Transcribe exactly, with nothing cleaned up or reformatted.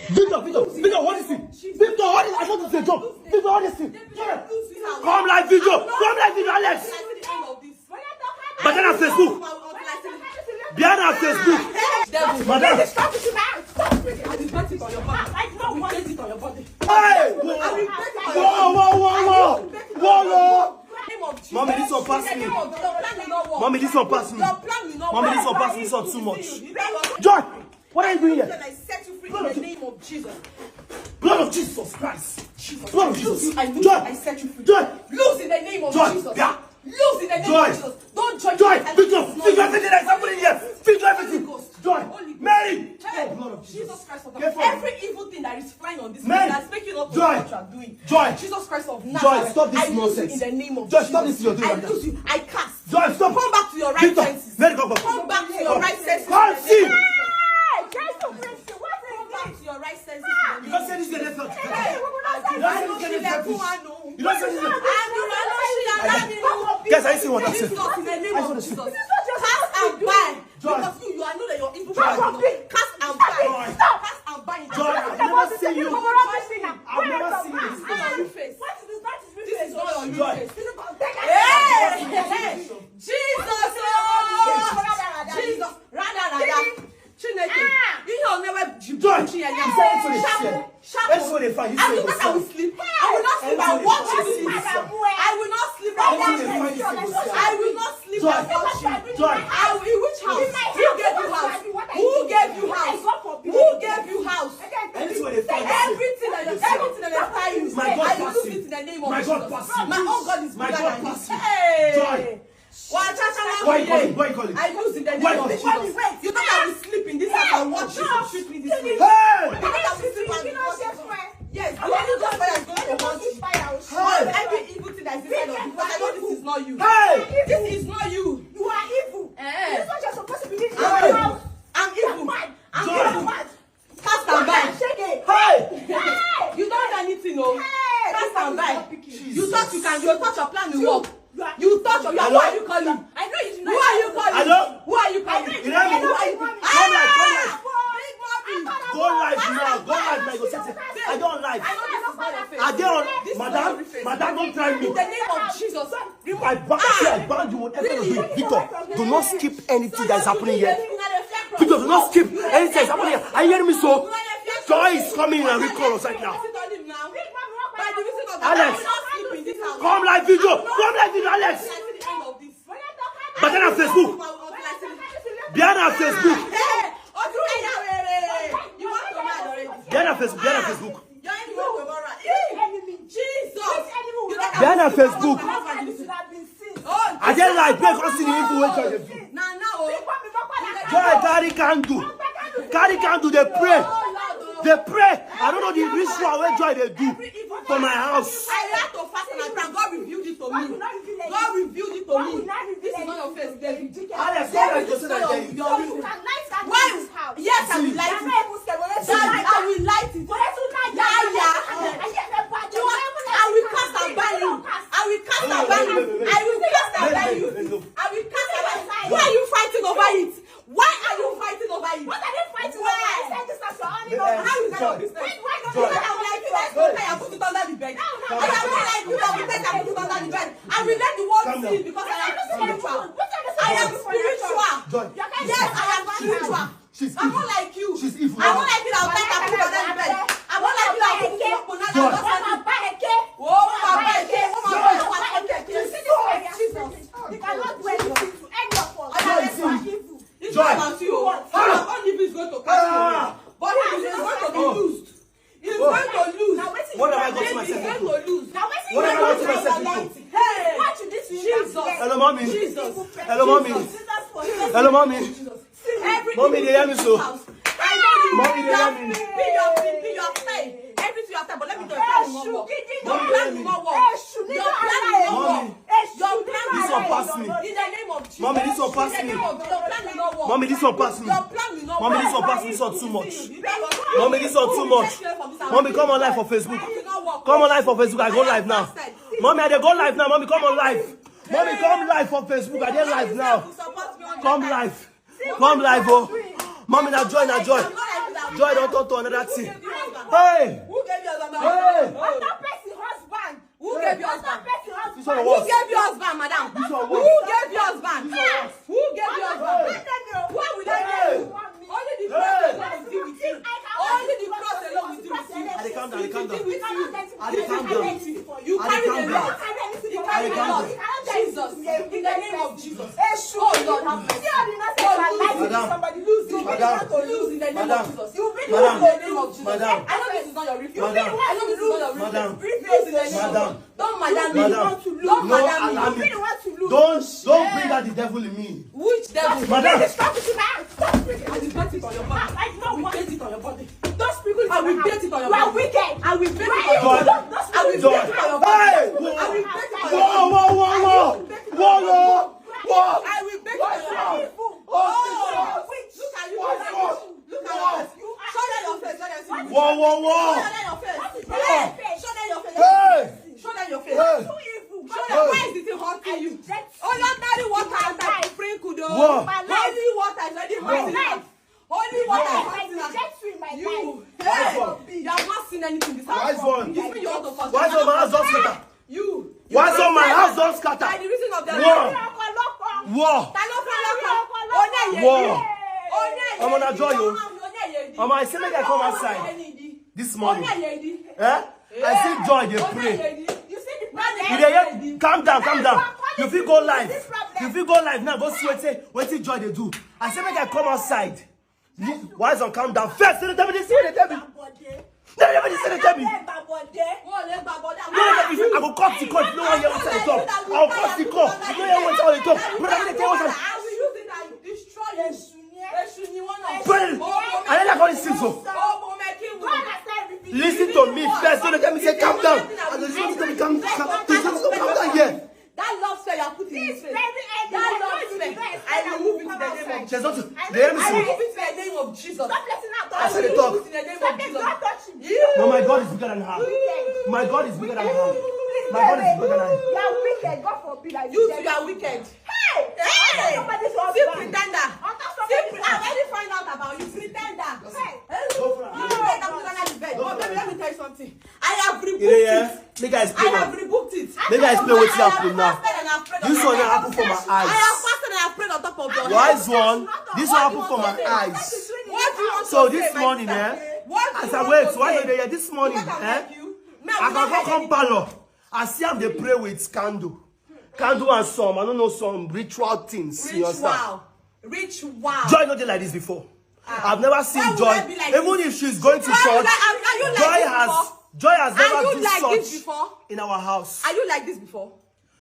Victor, Victor, Victor, what is it? Victor, what is, I thought it's a joke. Victor, what is it? Come live video. Come live video, Alex. Banana Facebook. Banana Facebook. Madam. Hey! Whoa, whoa, whoa, whoa, whoa. Whoa, whoa. Mommy, this one pass me. Mommy, this one pass me. Mommy, this one pass me. This one too much. Joy, what are you doing here? I set you free in the name of Jesus. Blood of Jesus Christ. Jesus. Blood of Jesus. I lose. Joy. I set you free. Joy. Lose in the name of Jesus. Yeah. Lose in the name of Jesus. Don't join me. Joy, Victor, Victor, everything that is happening here. Victor, everything. Joy, Mary. Hey, blood of Jesus. Jesus Christ of Nazareth. Every evil thing that is flying on this earth that's making up for what you are doing. Joy. Jesus Christ of Nazareth. Joy, stop this nonsense. In the name of Jesus. Joy, stop this you're doing right now. I lose you. I cast. Joy, stop. Come back to your right senses. Mary, come back. Come back to your right senses. Come see. Hey, Jesus Christ, what is this? Come back to your right senses. You don't say this. You don't say this. You don't say this. Guys, are you seeing what I'm saying? Jesus, in the name of Jesus. Cast and bind. Because you, you are not your evil. Cast and bind. Cast and bind. Joy, I've never seen you. I've never seen you. This is not your face. This is not your face. Hey, hey, hey. Jesus, oh, Jesus, rada, rada. Chineke, ihe ọ na-ewe ji- Joy, ji ya ya. Sharp, sharp. Everyone dey find you. I will not sleep. I will not sleep. I will not sleep. I will not sleep. I will not sleep. I will not sleep. Joy, Joy. I will, in which house? Who gave you house? Who gave you house? Who gave you house? Everything that you, everything that you, I will lose it in the name of Jesus. My God pass me. My own God is bigger than you. Hey. Joy. Why you calling? Why you calling? I lose in the name of Jesus. You thought I will sleep in this house and watch you treat me this way. Hey! You thought I will sleep and watch you. Yes, you only just where I go to want you. Hey! Every evil thing that is inside of you, because I know this is not you. Hey! This is not you. You are evil. Eh. This is what you're supposed to be doing. I'm evil. I'm evil. I'm evil. Cast and bind. Hey! You don't do anything, no. Cast and bind. You touch, you can, you touch your plan will work. You touch your, who are you calling? I know you. Who are you calling? Hello? Who are you calling? You hear me? Who are you calling? Come live, come live. Big mommy. Go live now. Go live now. You go set it. I don't live. I know this is not your face. I don't. Madam, madam, don't try me. In the name of Jesus. I ban, I ban you, whatever you do, Victor. Do not skip anything that is happening here. Victor, do not skip anything that is happening here. Are you hearing me? So, Joy is coming and recall us right now. Alex, come live video. Come live video, Alex. Banana Facebook. Banana Facebook. Banana Facebook. Banana Facebook. Behind her Facebook. I dey like, make us see the evil wey Joy dey do. Joy carry candle. Carry candle, dey pray. Dey pray. I don't know the ritual wey Joy dey do for my house. I had to fast and I pray. God revealed it to me. God revealed it to me. This is not your face, David. Alex, come like you say that. Why? Yes, I will light it. Daddy, I will light it. Yeah, yeah. You are, I will cast and bind you. I will cast and bind you. I will cast and bind you. I will cast and bind you. Who are you fighting over it? Why are you fighting over it? What are they fighting over? I said this as your only. How is that your business? Why don't you like it? I put it under the bed. I am not like you. I will take and put it under the bed. I will let the world see it because I am spiritual. I am spiritual. Yes, I am spiritual. I'm not like you. She's evil. I don't like it. I'll take and put it under the bed. I don't like it. I'll put it under the bed. Oh, my bed. Oh, my bed. You see this way? Jesus. You cannot do anything to any of us. I am evil. It's not about you. Your own evil is going to catch you. But it is going to be used. It's going to lose. What have I got to myself into? What have I got to myself into? Hey, Jesus. Hello, mommy. Jesus. Hello, mommy. Hello, mommy. Mommy, they hear me so. Mommy, they hear me. Be your, be your faith. Everything you have done, but let me tell you, your plan will not work. Your plan will not work. Your plan will not work. This one pass me. In the name of Jesus. Mommy, this one pass me. In the name of, your plan will not work. Mommy, this one pass me. Your plan will not work. Mommy, this one pass me. This one too much. Mommy, this one too much. Mommy, come on live for Facebook. Come on live for Facebook. I go live now. Mommy, I dey go live now. Mommy, come on live. Mommy, come live for Facebook. I dey live now. Come live. Come live, oh. Mommy, na joy, na joy. Joy don turn to another thing. Hey! Who gave you husband? Hey! Another person husband. Who gave you husband? This one worse. Who gave you husband, madam? This one worse. Who gave you husband? This one worse. Who gave you husband? Hey! Why would I tell you? Only the cross alone will deal with you. Only the cross alone will deal with you. I dey calm down, I dey calm down. I dey calm down. You carry the lot. You carry the lot. Jesus, in the name of Jesus. Oh Lord, have mercy. Madam. Madam. Lose in the name of Jesus. Madam. Madam. I know this is not your real. Madam. I know this is not your real. Madam. Lose in the name of Jesus. Don't madam me. Madam. Don't madam me. No, don't madam me. Don't, don't bring out the devil in me. Which devil? Madam. Stop it, man. Stop it. I will bet it on your body. I will bet it on your body. Don't speak with I will bet it on your body. You are wicked. I will bet it on your body. I will bet it on your body. Hey! I will bet it on your body. Whoa, whoa, whoa, whoa. Whoa, whoa. Whoa. I will bet it on your body. Oh, look at you. Look at you. Show them your face. Show them your face. Whoa, whoa, whoa. Show them your face. Hey! Show them your face. Hey! Show them your face. Hey! Show them. Hey! Why is it hurting you? Ordinary water that you sprinkle, though. Whoa. Holy water is already hurting you. Holy water is hurting you. You. Hey! You have not seen anything this house. Wise one. You see, you want to continue. Wise one, my house don scatter. You. Wise one, my house don scatter. By the reason of the War. War. War. Onye ye. War. Onye ye. Omo, na joy o. Onye ye. Omo, I say make I come outside this morning. Onye ye. Eh? I see joy dey pray. You see the problem? You dey hear? Calm down, calm down. You fit go live. You fit go live now. Go see wetin wetin joy dey do. I say make I come outside. Wise one, calm down. First, they tell me this. They tell me. They tell me this. They tell me. I go cut the cord. You know what you want to talk. I'll cut the cord. You know what you want to talk. Brother, they tell us. Brother, I don't like all these things, so. Listen to me first. Don't tell me say calm down. I just want to calm, calm, calm down here. That love spell you are putting in his face. That love spell, I remove it in the name of Jesus. There's nothing. They hear me I say, remove it in the name of Jesus. Stop letting her touch you. I said it talk. In the name of Jesus. Don't touch him. No, my God is bigger than her. My God is bigger than her. My God is bigger than her. You are wicked. God forbid. You too, you are wicked. Hey! Hey! See pretender. See pre- I already find out about you. Pretender. Hey! Go for it. You pretender. Go for it. Oh, baby, let me tell you something. I have rebuked it. Make I explain. I have rebuked it. Make I explain wetin happen now. This one now happen for my eyes. I have fasted and I have prayed on top of your head. Wise one. This one happen for my eyes. What do you want to say, my sister? So this morning, eh? As I wait, why you dey here this morning, eh? I go come parlor. I see am dey pray with candle. Candle and some, I don't know, some ritual things. Ritual. Ritual. Joy no dey like this before. I've never seen Joy. Even if she's going to church, Joy has Joy has never been such in our house. Are you like this before?